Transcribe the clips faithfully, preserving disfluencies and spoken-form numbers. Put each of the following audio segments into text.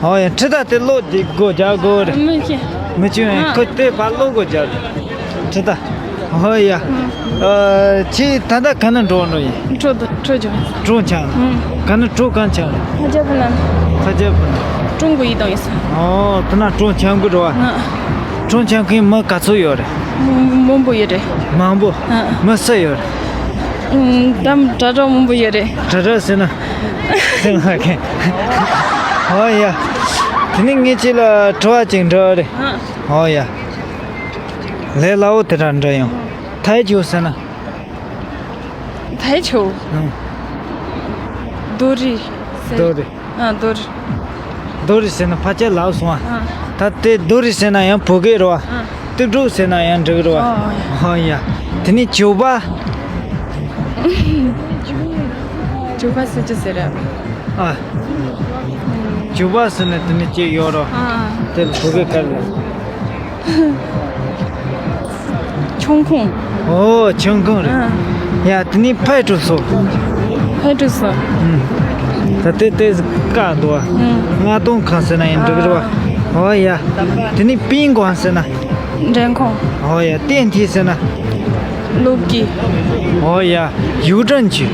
ཨོ་ཡ། ཁྲི་ད་དེ་ལོ་འདི་སྒོ་རྒྱག་དགོས་རེད། མི་ཤེས། མི་བྱུང་ཨ། ཁོ་དེ་ཕར་ལོ་སྒོ་རྒྱག་རེད། ཁྲི་ད། ཨོ་ཡ། ཨ། ཁྱེད་ད་ལྟ་ག་ན་འགྲོ་འགྲོ་ཡིན། ཁྲོ་ད་ཁྲོ་ཇོ། གྲོང་ཆང་། ཨུམ། ག་ན་གྲོ་གང་ཆང་རེད། ཁ་ཇ་ཕུ་ན། ཁ་ཇ་ཕུ་ན། ཀྲུང་གོ་ཡི་དང་ཡིན་ས། ཨོ་དེ་ན་གྲོང་ཆང་གི་རེད་བ། ཨ། གྲོང་ཆང་གི་མི་ག་ཚོད་ཡོད་རེད། མང་པོ་ཡོད་རེད། མང་པོ། ཨ། མི་སུ་ཡོད་རེད། ཨུམ། དམ་དྲ་གྲོགས་མང་པོ་ཡོད་རེད། དྲ་གྲོགས་ཟེར་ན། ཟེར་ན་གན། ཨོ་ཡ། དེ་ནི་ངས་ཁྱེད་ལ་དྲི་བ་ཅིག་འདྲི་བ་རེད། ཨ། ཨོ་ཡ། ལས་སླ་བོ་དེ་འདྲ་འདྲི་ཡོང་། ཐའི་ཆུ་ཟེར་ན། ཐའི་ཆུ། ཨང་། རྡོ་རི་ཟེར། རྡོ་རི། ཨ། རྡོ་རི། རྡོ་རི་ཟེར་ན་ཕལ་ཆེར་ལབ་སོང་ཨ། ཨ། ད་དེ་རྡོ་རི་ཟེར་ན་ཡང་བོད་སྐད་རེད་བ། ཨ། སྟག་ཕྲུག་ཟེར་ན་ཡང་འགྲིག་རེད་བ། ཨོ། ཨོ་ཡ། དེ་ནི་ཇོ་བ། ཇོ་བ་ཟེར་ཅི་ཟེར་རེད། ཨ། ཇོ་བ་ཟེར་ན་དེ་ནི་ཅི་ཡོད་རེད། ཨ། དེ་ལ་བོད་སྐད་ག་རེ་ལབ། ཆང་ཁང་། ཨོ་ཆང་ཁང་རེད། ཨ། ཡ་དེ་ནི་ཕའི་གྲུ་སོ། ཕའི་གྲུ་སོ། ཨུམ། ད་ལྟའི་ལྟས་བཀག་འདུག་ཨ། ཨུམ། མངགས་གཏོང་ཁང་ཟེར་ན་ཡང་འགྲིག་རེད་བ། ཨོ་ཡ། དེ་ནི་པིན་ཀོང་ཟེར་ན། འགྲེམས་ཁང་། ཨོ་ཡ། ཏན་ཐི་ཟེར་ན། ལོ་ཀི། ཨོ་ཡ། ཡུའུ་ཀྲེན་ཅི།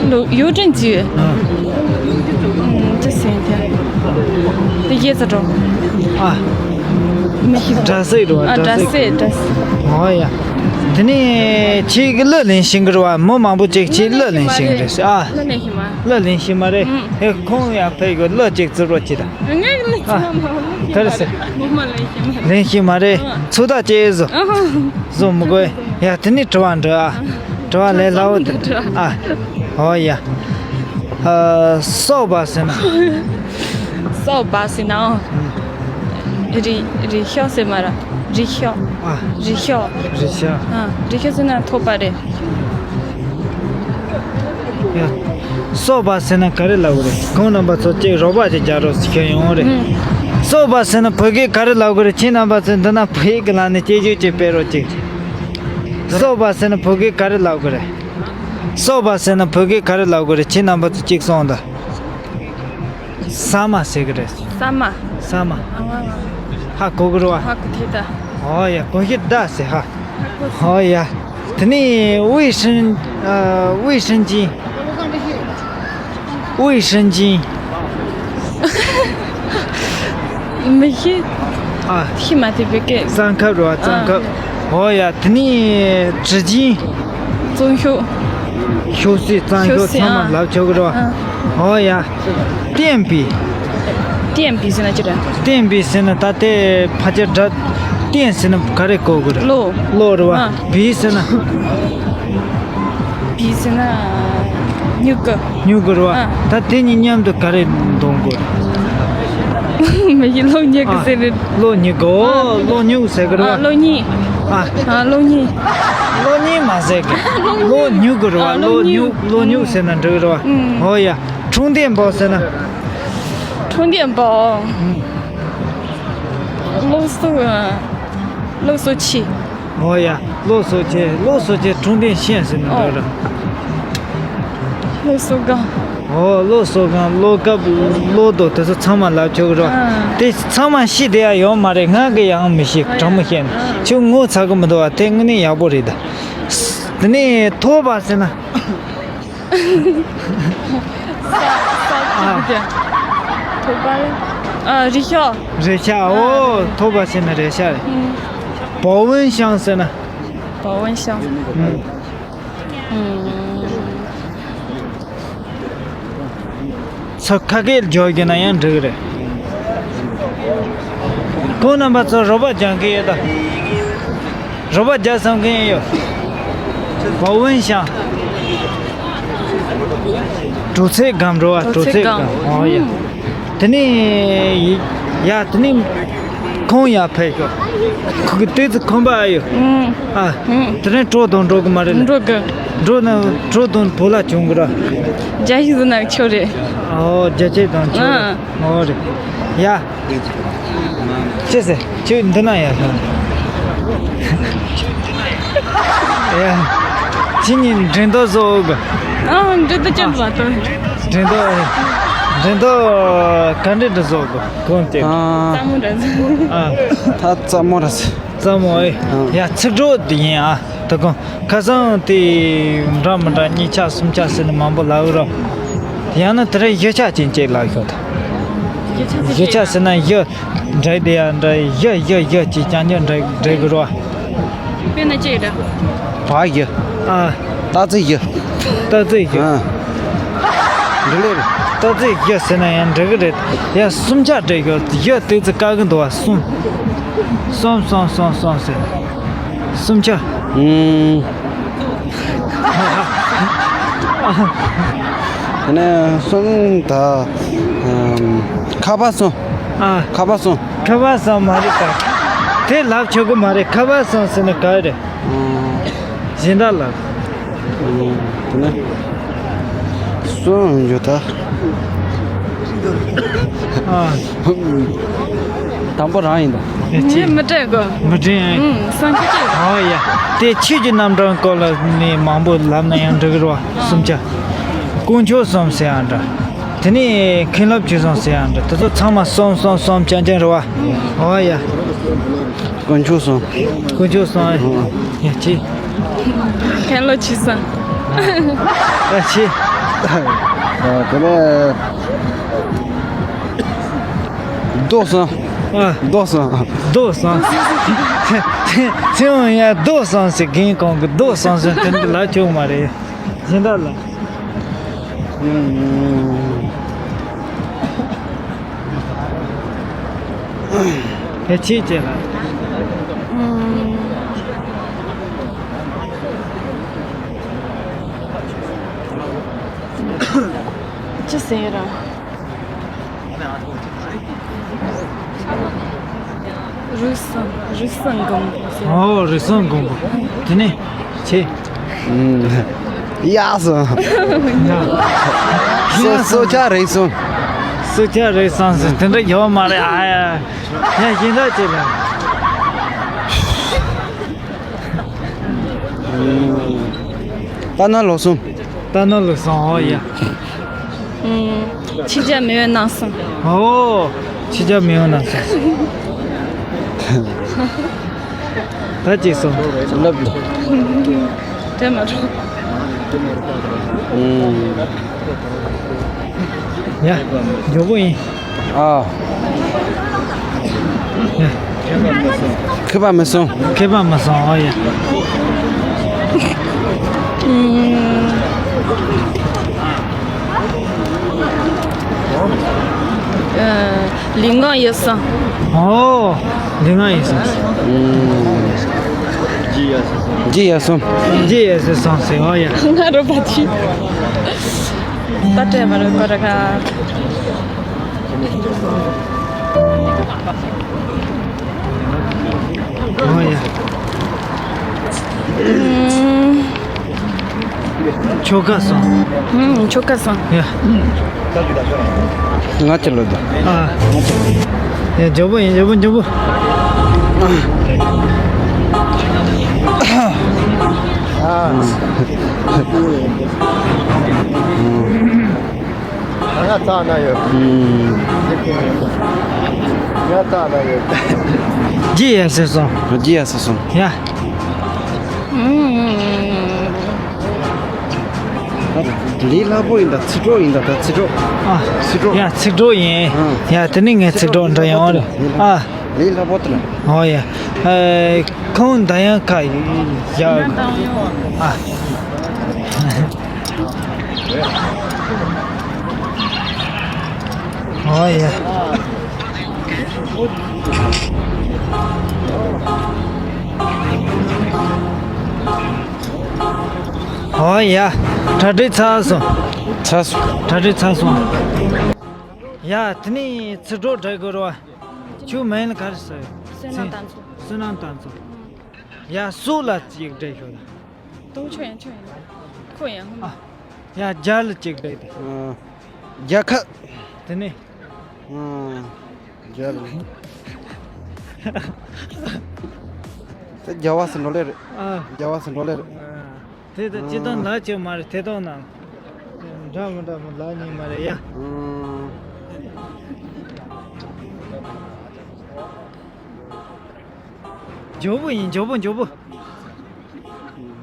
ལོ་ཡུའུ་ཀྲེན་ཅི། ཨ། ཨུམ། ཅི་ཟེར་དེ། དེ་ཡེ་ཙ་འགྲོ། ཨ། མི་ཤེས། དྲ་སེ་འགྲོ་བ། ཨ། དྲ་སེ། དྲ་སེ། ཨོ་ཡ། དེ་ནས་ཁྱེད་ཀྱི་གླུ་ལེན་ཤེས་ཀྱི་རེད་བ། མི་མང་པོ་ཅིག་ཁྱེད་གླུ་ལེན་ཤེས་ཀྱི་རེད་ཟེར་ཨ། གླུ་ལེན་ཤེས་མ། གླུ་ལེན་ཤེས་མ་རེད། ཨུམ། ཧེ་ཁོང་ཡང་ཕེབས་ཡོད། གླུ་ཅིག་རྩེ་རོགས་བྱེད་དང་། ངས་གླུ་ཅི་མ་མ་ལེན་ཤེས་མ་རེད། ག་རེ་ཟེར། ངོ་མ་ལེན་ཤེས་མ་རེད། ལེན་ཤེས་མ་རེད། ཨུམ། ཚོད་ལྟ་བྱེད་བཟོ། ཨ་ཧ། བཟོ་མི་དགོས། ཡ་དེ་ནས་དྲི་བ་འདྲི་ཨ། དྲི་བ་ལས་སླ་བོ་དེ། ཨ། ཨོ་ཡ། ཨ། སོག་པ་ཟེར་ན། སོག་པ་ཟེར་ན། རི་རི་ཤོག་ཟེར་མ་ར། རི་ཤོག་ཨ། རི་ཤོག་རི་ཤོག་ཨ། རི་ཤོག་ཟེར་ན་ཐོག་པ་རེད། ཡ། སོག་པ་ཟེར་ན་ག་རེ་ལབ་དགོས་རེད། ཁོང་རྣམ་པ་ཚོ་ཅིག་རོགས་པ་ཅིག་རྒྱག་རོགས་ཟེར་ཁྱེར་ཡོང་རེད། ཨུམ། སོག་པ་ཟེར་ན་བོད་སྐད་ག་རེ་ལབ་དགོས་རེད། ཁྱེད་རྣམ་པ་ཚོས་འདི་ན་བོད་ཡིག་གི་ལམ་ནས་དཔྱད་ཞིབ་ཅིག་སྤེལ་རོགས་གྱིས། སོག་པ་ཟེར་ན་བོད་སྐད་ག་རེ་ལབ་དགོས་རེད། སོག་པ་ཟེར་ན་བོད་སྐད་ག་རེ་ལབ་དགོས་རེད། ཁྱེད་རྣམ་པ་ཚོ་གཅིག་གསུངས་དང་། ས་མ་ཟེར་གི་རེད། ས་མ། ས་མ། ཨ། ཧ་གོ་གི་རེད་བ། ཧ་གོ་ཐལ་ད། ཨོ་ཡ། གོ་ཤེས་ད་ཟེར་ཧ། ཧ་གོ་སོང་། ཨོ་ཡ། དེ་ནས་ཝེ་ཧྲིན། ཨ། ཝེ་ཧྲིན་ཅིན། ཝེ་ཧྲིན་ཅིན། མི་ཤེས། ཨ། ཤེས་མ་ཐུབ་པའི་སྐད། གཙང་ཁབ་རེད་བ། གཙང་ཁབ། ཨོ་ཡ། དེ་ནས་ཀྲི་ཅིན། གཙང་ཤོག་ཤོག་སེ་གཙང་ཤོག་ཤོག་སེ་ཚང་མ། ཨ། ལབ་ཆོག་གི་རེད་བ། ཨ། ཨོ་ཡ། བསྟན་པའི། བསྟན་པའི་ཟེར་ན་ཅི་རེད། བསྟན་པའི་ཟེར་ན་ད་ལྟའི་ཕལ་ཆེར་སྒྲ། བསྟན་ཟེར་ན་ག་རེ་གོ་དགོས་རེད། བློ། བློ་རེད་བ། ཨ། པའི་ཟེར་ན། པའི་ཟེར་ན། མྱུ་གུ། མྱུ་གུ་རེད་བ། ཨ། ད་དེ་གཉིས་མཉམ་དུ་ག་རེ་འདོན་དགོས་རེད། མི་ཡི་བློ་མྱུ་གུ། ཨ། ཟེར་རེད། བློ་མྱུ་གུ། ཨོ། ཨ། བློ་མྱུ་གུ་ཟེར་གི་རེད་བ། ཨ། བློ་གཉིས། ཨ། ཨ། བློ་གཉིས། བློ་གཉིས་མ་ཟེར་གི། བློ་མྱུ་གུ་རེད་བ། ཨ། བློ་མྱུ་གུ། བློ་མྱུ་གུ་ཟེར་ན་འགྲིག་རེད་བ། ཨུམ། ཨོ་ཡ། ཁྲུང་ཏེན་པའོ་ཟེར་ན། ཁྲུང་ཏེན་པའོ། ཨུམ། བློ་གསོ། བློ་གསོ་ཆེ། ཨོ་ཡ། བློ་གསོ་ཆེ། བློ་གསོ་ཆེ་ཁྲུང་ཏེན་ཤན་ཟེར་ན་འགྲིག་རེད། བློ་གསོ་གང་། ཨོ། བློ་གསོ་གང་། བློ་སྐབས། བློ་དོ་དེ་ཚོ་ཚང་མ་ལབ་ཆོག་གི་རེད། ཨ། དེ་ཚང་མ་ཤེས་བསྡད་ཡ་ཡོད་མ་རེད། ང་གི་ཡང་མི་ཤེས། ཨ། དྲང་མོ་བཤད་ན། ཨ། ཁྱོད་ངོ་ཚ་གི་མི་འདུག་བ། དེ་དངོས་གནས་ཡག་པོ་རེད་ད། དེ་ནས་ཐོག་པ་ཟེར་ན། ས། ས། ཨ། ཅི་རེད། ཐོག་པ་རེད། ཨ། རེ་ཤ། རེ་ཤ། ཨོ། ཐོག་པ་ཟེར་ན་རེ་ཤ་རེད། ཨུམ། པའོ་ཝུན་ཤང་ཟེར་ན། པའོ་ཝུན་ཤང་། ཨུམ། ཨུམ། ཚུར་ཁ་སྐད་བརྗོད་རྒྱུ་ན་ཡང་འགྲིག་རེད། ཁོང་རྣམ་པ་ཚོ་རོགས་པ་རྒྱག་གི་ཡོད་ད། རོགས་པ་རྒྱག་བསམ་མཁན་ཡོད། པའོ་ཝུན་ཤང་། གྲོ་ཚད་སྒམ་རེད་བ། གྲོ་ཚད་སྒམ། གྲོ་ཚད་སྒམ། ཨོ་ཡ། ཨུམ། དེ་ནས་ཡ། དེ་ནས་ཁོང་ཡར་ཕེབས་ཤོག་ཁོ་གི་ཏོག་ཙམ་ཁོམ་པ་ཨ་ཡོད། ཨུམ། ཨ། ཨུམ། དེ་རིང་གྲོ་དང་འགྲོ་གི་མ་རེད་ལ། འགྲོ་གི། འགྲོ་ན་གྲོ་དང་བོ་ལ་བྱུང་གི་ར། རྒྱ་ཞིག་ཟིན་ན་ཆོག་རེད། ཨོ། རྒྱ་ཆེ་དང་ཆོག་རེད། ཨ། ཨོ་རེད། ཡ། ཅི་ཟེར། ཁྱོད་འདི་ན་ཡར་ལྷོད། ཡ། ཁྱེད་གཉིས་འགྲན་ཟླ་བཟོ་འོ་གི། ཨ། འགྲན་ཟླ་ཅན་བ་དང་། འགྲན་ཟླ། འགྲན་ཐོ་ག་འདྲ་འདྲ་བཟོ་གོ་གོང་དེ། ཨ། རྩ་མོ་འདྲ་བཟོ། ཨ། ད་རྩ་མོ་ར་ཟེར། རྩ་མོ་ཨེ། ཨ། ཡ་ཚིག་གྲོགས་དེ་ཡིན་ཨ། ད་གོང་ཁ་སང་དེ་འདྲ་མི་འདྲ་གཉིས་ཆ་གསུམ་ཆ་ཟེར་ནས་མང་པོ་ལབ་རོགས། ཡང་ན་དེ་རིང་བཞི་ཆ་ཅན་ཅིག་ལབ་ཤོག་ད། བཞི་ཆ་ཟེར་ན་བཞི། འདྲ་དེ་ཡང་འདྲ་བཞི་བཞི་བཞི་ཅིག་ཀྱང་ཀྱང་འདྲ་འདྲ་གི་རོ། དཔེར་ན་ཅི་ཡིན་འདྲ། བ་བཞི། ཨ། སྟག་རྩེ་བཞི། སྟག་རྩེ་བཞི། ཨ། འདི་ལས་རེད། སྟག་རྩེ་བཞི་ཟེར་ན་ཡང་འགྲིག་གི་རེད། ཡ་གསུམ་ཆ་འདྲ་གི་བཞི་སྟག་རྩེ་དཀའ་གི་འདུག་བ། གསུམ། གསུམ་གསུམ་གསུམ་གསུམ་ཟེར། གསུམ་ཆ། ཨུམ། དེ་ནས་གསུམ་ད། ཨམ། ཁ་པར་གསུམ། ཨ། ཁ་པར་གསུམ། ཁ་པར་གསུམ་མ་རེད་ད། དེ་ལབ་ཆོག་གི་མ་རེད། ཁ་པར་གསུམ་ཟེར་ན་ག་རེ། ཨུམ། གཞན་དག་ལབ། ཨུམ། དེ་ནས་གསུམ་ཡོད་ད། ཨ། དང་པོ་རང་ཡིན་ད། ངས་མི་སྤྲད་གོ། མི་སྤྲད། ཨུམ། སང་ཁྱི་ཁྱི། ཨོ་ཡ། དེ་ཆོས་ཀྱི་རྣམ་གྲངས་སྐོར་ལ་ནི་མང་པོ་ལབ་ན་ཡང་འགྲིག་གི་རེད་བ། གསུམ་ཆ། དཀོན་མཆོག་གསུམ་ཟེར་ཡང་འདྲ། དེ་ནས་མཁན་སློབ་ཆོས་གསུམ་ཟེར་ཡང་འདྲ། དེ་ཚོ་ཚང་མ་གསུམ་གསུམ་གསུམ་རྐྱང་རྐྱང་རེད་བ། ཨོ་ཡ། དཀོན་མཆོག་གསུམ། དཀོན་མཆོག་གསུམ། ཨོ། ཡ་ཅི། མཁན་སློབ་ཆོས་གསུམ། ཡ་ཅི། ཨ། དེ་ནས། རྡོ་གསུམ། ཨ། རྡོ་གསུམ། རྡོ་གསུམ། ཚེ་དབང་ཡ་རྡོ་གསུམ་ཟེར་རྒན་གོང་གི་རྡོ་གསུམ་ཟེར་དེ་འདྲ་ལབ་ཆོག་མ་རེད། གཞན་དག་ལ། ཨེ་ཆེ་ཆེ་ལ། ཅི་ཟེར་རང་། རུས་སང་། རུས་སང་སྒོམ་པོ་ཟེར། ཨོ། རུས་སང་སྒོམ་པོ། དེ་ནས་ཆེ། ཡག་སོང་། སོ་སོ་ཆ་རེད་སོང་། སོ་ཆ་རེད་སོང་ཟེར་དེ་འདྲ་ཡོད་མ་རེད། ཨ་ཡ། ཡ་གཞན་དག་ཅིག་ལ། ད་ན་ལོ་སོང་། ད་ནོར་ལུག་སོང་། ཨོ་ཡ། ཨུམ། ཕྱི་རྒྱལ་མི་ཡོད་ནང་སོང་། ཨོ། ཕྱི་རྒྱལ་མི་ཡོད་ནང་སོང་། ད་ཅི་སོང་། ལབ་ལ། དྲན་མ་འགྲོ། ཨུམ། ཡ། མགྱོགས་པོ་ཡིན། ཨ། མཁས་པ་མི་སོང་། མཁས་པ་མི་སོང་། ཨོ་ཡ། ལུས་ངག་ཡིད་གསུམ། ཨོ། ལུས་ངག་ཡིད་གསུམ། རྗེས་ཡར་སོང་། རྗེས་ཡར་སོང་ཟེར། ཨོ་ཡ། ང་རོ་པ་ཅི། ད་སྤྲད་མ་རེད་ཀོ་ར་ཁ། ཨོ་ཡ། ཨུམ། ཆོ་ག་སོང་། ཨུམ། ཆོ་ག་སོང་། ཡ། ང་ཅི་ལོ་ད། ཨ། ཡ་མགྱོགས་པོ་ཡིན། མགྱོགས་པོ་མགྱོགས་པོ། ཨ། ང་རྩ་ན་ཡོད། ང་རྩ་ན་ཡོད། རྗེས་ཡར་སོང་། རྗེས་ཡར་སོང་། ཡ། ལས་སླ་པོ་ཡིན་ད། ཚིག་གྲོགས་ཡིན་ད། ད་ཚིག་གྲོགས། ཨ། ཚིག་གྲོགས། ཡ་ཚིག་གྲོགས་ཡིན། ཨ། ཡ་དེ་ནི་ངའི་ཚིག་གྲོགས་འདྲ་ཡོང་རེད། ཨ། ལས་སླ་པོ་དེ་ལ། ཨོ་ཡ། ཨེ། ཁོང་ད་ཡང་ཁ་ཡ། ཨ། ཨོ་ཡ། ཨོ་ཡ། གྲ་སྒྲིག་ཚར་སོང་། ཚར་སོང་། གྲ་སྒྲིག་ཚར་སོང་། ཡ་དེ་ནི་ཚིག་གྲོགས་འདྲ་དགོས་རེད་བ། ཁྱོད་མིང་ལ་ག་རེ་ཟེར། བསོད་ནམས་རྟ་མཚོ། བསོད་ནམས་རྟ་མཚོ། ཡ་སུ་ལ་ཅིག་འདྲ་ཤོད་ད། ཏོ་ཆོ་ཡང་ཆོ་ཡང་ཁོ་ཡང་། ཨ། ཡ་རྒྱ་ལ་ཅིག་འདྲ་དེ། ཨ། རྒྱལ་ཁབ། དེ་ནི། ཨ། རྒྱལ། དེ་རྒྱལ་བ་སུ་འགྲོ་ལེ་རེད། ཨ། རྒྱལ་བ་སུ་འགྲོ་ལེ་རེད། ཨ། དེ་ད་སྤྱི་བཏང་ལ་ཅིག་མ་རེད། དེ་དང་ནང་། འདྲ་མི་འདྲ་མི་ལ་ཉིན་མ་རེད་ཡ། ཨང་། མགྱོགས་པོ་ཡིན། མགྱོགས་པོ། མགྱོགས་པོ།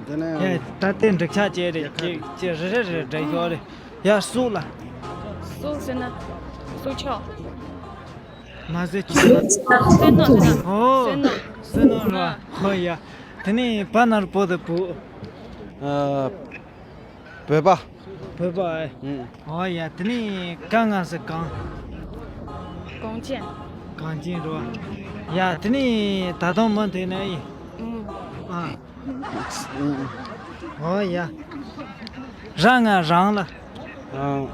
འདི་ནས་ཡ། ད་ལྟའི་འགྲིག་ཆགས་བྱས་རེད། ཡ། ཁ། ཅེ་ཅེ་རེ་རེ་རེ་འགྲིག་ཡོད་རེད་ཡ། སུག་ལ། སུག་ཟེར་ན་སུག་ཆོག་མ་ཟེར་ཅི། བསོད་ནམས། བསོད་ནམས། ཨོ། བསོད་ནམས། བསོད་ནམས་རེད་བ། ཨོ་ཡ། དེ་ནས་བ་ན་རོ་བོ་དང་བུ། ཨ། བོད་པ། བོད་པ་ཨེ། ཨང་། ཨོ་ཡ། དེ་ནས་ག་ང་ཟེར་གངས། གངས་ཅན། གངས་ཅན་རེད་བ། ཡ། དེ་ནས་ད་དུང་མུ་མཐུད་ནས་ཡིན། ཨང་། ཨ། ཨོ་ཡ། ར་ང་རང་ལ། ཨང་།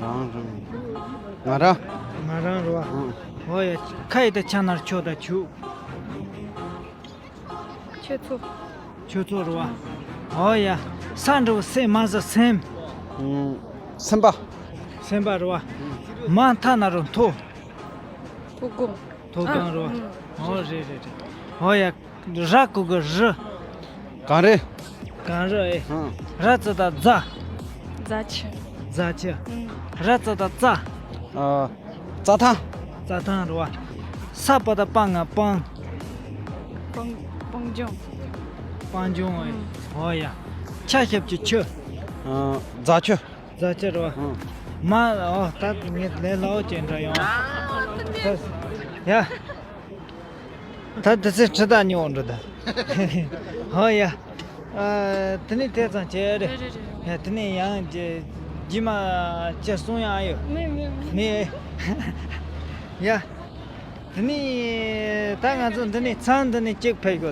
རང་རང་། ང་ར། ང་རང་རེད་བ། ཨང་། ཨོ་ཡ། ཁ་ཡི་ད་ཆ་ནར་ཆོ་ད་ཆུ། ཆུ་ཚོད། ཆུ་ཚོད་རེད་བ། ཨོ་ཡ། ས་འགྲོ་སེ་མ་ཟ་སེམས། ཨང་། སེམས་པ། སེམས་པ་རེད་བ། མ་མཐའ་ན་རོ་མཐོ། མཐོ་སྒང་། མཐོ་སྒང་རེད་བ། ཨོ་རེད་རེད་རེད། ཨོ་ཡ། ར་གུ་གུ་རི། གངས་རི། གངས་རི་ཨེ། ཨང་། ར་ཙ་ད་རྫ། རྫ་ཆུ། རྫ་ཆུ། ཨང་། ར་ཙ་ད་རྩྭ། ཨ། རྩྭ་ཐང་། རྩྭ་ཐང་རེད་བ། ས་པ་ད་སྤང་ང་སྤང་། སྤང་སྤང་ལྗོངས། སྤང་ལྗོངས་ཨེ། ཨང་། ཨོ་ཡ། ཆ་ཞབས་ཀྱི་ཆུ། ཨ། རྫ་ཆུ། རྫ་ཆུ་རེད་བ། ཨང་། མ། ཨོ་ད་ངས་ལས་སླ་བོ་ཅན་འདྲ་ཡོང་། ཡ། ད་དེ་ཚེ་ཁྲི་དར་ཉོ་འགྲོ་ད། ཧོ་ཡ། ཨ། དེ་ནས་དེ་ཙམ་བྱས་རེད། རེད་རེད་རེད། ཡ། དེ་ནས་ཡང་རྗེས་རྗེས་མ་ཅི་གསུང་ཡག་ཡོད། མེད་མེད་མེད། མེད། ཡ། དེ་ནས་ད་ང་ཚོ་འདི་ནས་ཚང་འདི་ནས་གཅིག་ཕེབས་དགོས།